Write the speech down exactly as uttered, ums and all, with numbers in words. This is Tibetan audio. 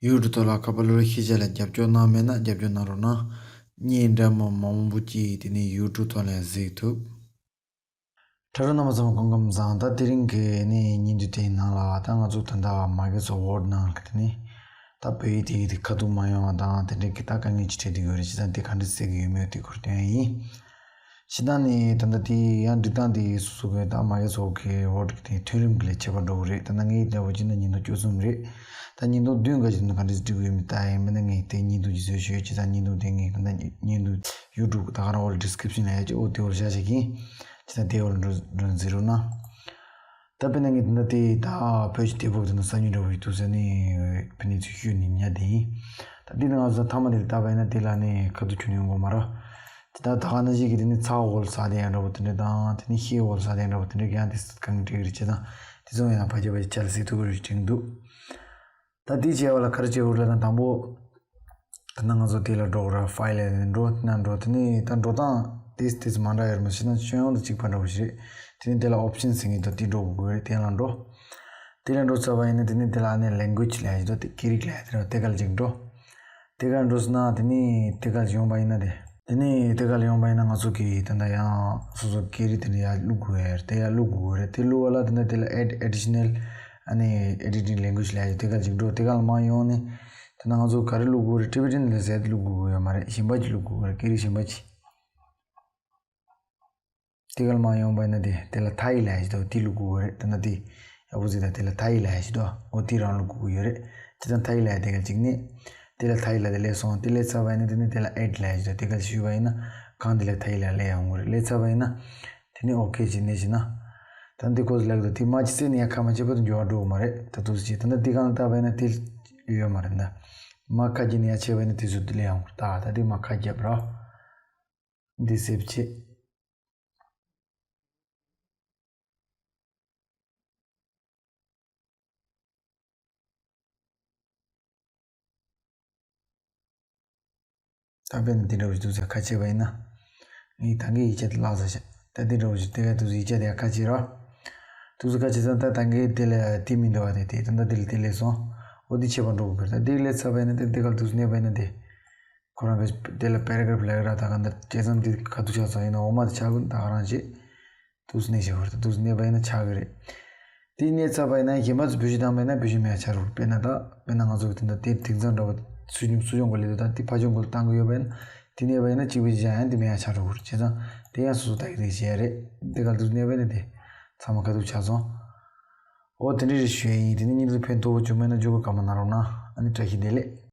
ཡུ་ཊུབ་ཐོག་ལ་ཁ་པར་གློག་ཀླད་ཤེས་བྱ་ལ་རྒྱབ་སྐྱོར་གནང་མེད་ན་རྒྱབ་སྐྱོར་གནང་རོགས་གནང་། བརྙན་འདྲ་མིན་མང་པོ་ཅིག་དེ་ནས་ཡུ་ཊུབ་ཐོག་ལ་གཟིགས་ཐུབ། ཕྲུ་གུ་རྣམ་པ་ཚང་མ་སྐུ་ཁམས་བཟང་། ད་དེ་རིང་གི་ནི་བརྙན་ཐུང་དེའི་ནང་ལ་ད་ང་ཚོ་ད་ལྟ་མའེ་ཀི་རོ་སོཕ་ཊི་ཝོར་ཌི་ནང་གི་དེ་ནས་ད་བོད་ཡིག་དེ་གི་དེ་ཁ་ཐུག་མ་ཡོང་བ་དང་དེ་འདྲའི་གི་ད་དཀའ་ངལ་ཅིག་འཕྲད་བསྡད་ཡོད་རེད། བྱས་ཙང་དེ་ག་འདྲ་སེལ་གི་ཡོད་མེད་དེ་སྐོར་སྟོན་ཡ་ཡིན། སྤྱིར་བཏང་ནས་ད་ལྟ་དེ་ཡང་སྒྲིག་སྟངས་དེ་སོ་སོ་གི་ད་མའེ་ཀི་རོ་སོཕ་ཊི་གི་ཝོར་ཌི་གི་དེ་ཐོན་རིམ་གི་ལས་བྱེད་པ་འགྲོ་གི་རེད། ད་ལྟ་ངའི་འདྲ་བོ་བྱས་ན་བརྙན་ཐུང་བཅུ་གསུམ་རེད། ད་བརྙན་ཐུང་བདུན་ག་ཅིག་ནང་ག་འདྲས་སྒྲིག་གི་ཡོད་མེད་ལྟ་ཡིན། མིན་ན་ངས་དེ་བརྙན་ཐུང་ཅིག་བཟོས་ཤོག་བྱས་ཙང་བརྙན་ཐུང་དེ་ངས་ད་ལྟ་བརྙན་ཐུང་ཡུ་ཊུབ་ད་ག་རང་འོག་ལ་ཌི་སི་ཀི་རིབ་ཤན་ལ་ཡ་ཅིག་འོ་དེ་འོག་ལ་བཞག་བཞག་གིན་བྱས་ཙང་དེ་འོག་ལ་འགྲོ་འགྲོ་གཟིགས་རོགས་གནང་། ད་དཔེར་ན་ངས་ད་ལྟ་དེ་ད་བོད་ཀྱི་དེབ་ཕོག་དེ་ནང་གསར་འགྱུར་འདྲ་བོ་ཞིག་འདུག་ཟེར་ནས་དཔེར་ན་ཚུར་ཞུས་ནས་ཉར་དེ་ཡིན། ད་འདི་ནང་ང་ཚོ་མཐའ་མ་དེ་ལ་བལྟས་པ་ཡིན་ན་དེ་ལ་ནི་ཁ་ཐུག་ཁྱོན་ནས་ཡོང་གི་མ་རེད། དེ་ད་ད་ག་ནང་བཞིན་གྱི་དེ་ནི་ཚྭ་འོག་ལ་ཟགས་དེ་ཡང་འདྲ་བོ་དེ་འདྲ་དང་དེ་ནི་ཤེལ་འོག་ལ་ཟགས་དེ་ཡང་འདྲ་བོ་དེ་འདྲ་ཡང་དེ་གང་འགྲིག་རེད། བྱས་ཙང་དེ་ཚོ་ཡང་ཕལ་ཆེར་ཕལ་ཆེར་ཆ་ལ་གཟིགས་ཐུབ་ཀྱི་རེད་དྲན་འདུག་ད་དེ་བྱས་པ་ལ་ག་རེ་བྱེད་དགོས་རེད་ལབ་ན་དང་པོ། ད་ནང་ང་ཚོ་དེ་ལ་འགྲོ་ར་ཕའིལ་ལ་འགྲོ་དེ་ན་འགྲོ་དེ་ནས་ད་འགྲོ་སྟངས་དེ་དེ་ཚོ་མ་འདྲ་ཡོད་མ་ཤེས་ན་ཁྱོན་ཡོངས་དང་གཅིག་པ་འདྲ་བོ་ཞིག་རེད། དེ་ནས་དེ་ལ་ཨོབ་ཤན་ཟེར་མཁན་འདུག་དེ་འགྲོ་དགོས་རེད། དེ་ལ་འགྲོ། དེ་ལ་འགྲོ་ཚར་བ་ཡིན་ན་དེ་ནས་དེ་ལ་ཨ་ནི་ལེང་གུ་ཨེཇ་ལབ་ཡ་ཞིག་འདུག་དེ་སྐད་རིགས་ལབ་ཡ་དེ་རེད། དེ་ག་ལ་ཅིག་འགྲོ། དེ་ག་ལ་འགྲོ་སོང་ན་དེ་ནས་དེ་ག་ལ་ཡོང་བ་ཡིན་ན་དེ། དེ་ནས་དེ་ག་ལ་ཡོང་བ་ཡིན་ན་ང་ཚོ་གིས་དེ་འདྲ་ཡང་སོ་སོ་སྐད་རིགས་དེ་འདྲ་ཡར་བླུག་དགོས་ཡ་རེད། དེ་ཡར་བླུག་དགོས་རེད། དེ་བླུག་པ་ལ་དེ་འདྲ་དེ་ལ་add additional ཨ་ནི་editing language ལབ་ཡ་ཞིག་དེ་ག་ལ་ཅིག་འགྲོ། དེ་ག་ལ་མར་ཡོང་ནས་དེ་ན་ང་ཚོ་ག་རེ་བླུག་དགོས་རེད། ཊི་བི་ཊན་ལབ་ཟེར་དེ་བླུག་དགོས་ཡོད་མ་རེད། གཞན་པ་ཅིག་བླུག་དགོས་རེད། སྐད་རིགས་གཞན་པ་ཅིག་དེ་ག་ལ་མར་ཡོང་བ་ཡིན་ན་དེ་དེ་ལ་ཐའི་ལབ་ཡ་ཞིག་འདུག་དེ་བླུག་དགོས་ཀྱི་ཡོད་རེད། ད་ནི་དེ་ཡག་པོ་གཟིགས་དང་། དེ་ལ་ཐའི་ལབ་ཡ་ཞིག་འདུག་འོ་དེ་རང་བླུག་དགོས་ཀྱི་ཡོད་རེད། བྱས་ཙང་ཐའི་ལབ་ཡ་དེ་ག་ཅིག་ནས་དེ་ལ་ཐའི་ལབ་དེ་སླེབས་སོང་། དེ་སླེབས་ཚར་བ་ཡིན་ན་དེ་ནས་དེ་ལ་ཨེཌ་ལབ་ཡ་ཞིག་འདུག་དེ་ག་ཞུས་པ་ཡིན་ན་གང་དེ་ལ་ཐའི་ལབ་སླེབས་ཡོང་གི་རེད། སླེབས་ཚར་བ་ཡིན་ན་དེ་ནས་ཨོ་ཁེ་བྱས་ནས་བྱས་ན། ད་འདི་ཁོ་ཚོ་ལབ་ཀྱི་འདུག་དེ་མར་ཅིག་བཙལ་ནས་ཡར་ཁ་མ་ཕྱེ་བར་དུ་འགྱུར་བ་འགྲོ་གི་མ་རེད། ད་དུ་ཅིག་ད་ནི་དེ་ག་ལ་བལྟས་པ་ཡིན་ན་དེ་ཡོད་མ་རེད། ད་མར་ཁ་བརྒྱབ་ནས་ཡར་ཕྱེ་བ་ཡིན་ན་དེ་ཚོ་དེ་སླེབས་ཡོང་གི་རེད། ད་ད་དེ་མར་ཁ་བརྒྱབ་ར། འདི་སེབ་བྱེད། ད་དཔེར་ན་འདི་འདྲ་བོ་ཞིག་འདུག་ཟེར་ཁ་ཕྱེ་བ་ཡིན་ན། ངས་ད་གིན་ཡིག་ཆ་དེ་བརླག་ཚར་ཤག་ད་འདི་འདྲ་བོ་ཞིག་དེ་ག་འདུག་ཟེར་ཡིག་ཆ་དེ་ཡར་ཁ་ཕྱེ་ར། འདུག་ཟེར་ཁ་ཕྱེ་ཙང་ད་ད་གིན་དེ་ལ་དེ་མི་འདུག་བ། དེ་དེ་ད་ལྟ་དེ་ལ་དེ་སླེབས་སོང་། འོ་དེ་ཕྱེ་བར་འགྲོ་དགོས་ཀྱི་རེད། ད་དེ་སླེབས་ཚར་བ་ཡིན་ན་དེ་དེ་ག་ལ་འདུག་ཟེར་གནས་པ་ཡིན་ན་དེ། ཁོ་རང་གི་དེ་ལ་པེ་ར་གྷ་རབ་ལབ་ཀྱི་ར། ད་ག་འདི་བྱས་ཙང་དེ་ག་འདུག་ཆགས་སོང་། ཡིན་ན་འོག་མ་དེ་ཆགས་ཀྱི་ད་ག་རང་བྱེད། འདུག་སེ་གནས་བཞག་པ་རེད། འདུག་སེ་གནས་པ་ཡིན་ན་ཆགས་ཀྱི་རེད། དེ་གནས་ཚར་བ་ཡིན་ན་གཞན་པ་ཚོ་བེད་སྤྱོད་བཏང་པ་ཡིན་ན་བེད་སྤྱོད་མེད་པ་ཆགས་འགྲོ། དཔེར་ན་ད་དཔེར་ན་ང་ཚོ་གི་དེ་འདྲ་དེབ་དེང་སང་འདྲ་བོ་སུ་སྐྱོང་སུ་སྐྱོང་གི་ལས་དོན་དང་དེ་ཕར་སྐྱོང་གི་བཏང་གི་ཡོད་པ་ཡིན་ན་དེ་གནས་པ་ཡིན་ན་གཅིག་བེད་སྤྱོད་བྱས་ཡང་དེ་མེད་པ་ཆགས་འགྲོ་གི་རེད། བྱས་ཙང་དེ་ཡང་སོ་སོ་ལྟ་གི་རེད་བྱས་རེད། དེ་ག་འདུག་སེ་གནས་པ་ཡིན་ན་དེ་ཚང་མ་ཁ་ཐུག་ཆགས་སོང་། འོ་དེ་འདྲ་རེད་ཞུ་ཡ་ཡིན། དེ་ནས་བརྙན་ཐུང་ཕན་ཐོགས་པོ་བྱུང་མེད་ན་བརྗོད་དགོས་སྐར་མ་གནང་རོགས་གནང་། ཨ་ནི་བཀྲ་ཤིས་བདེ་ལེགས།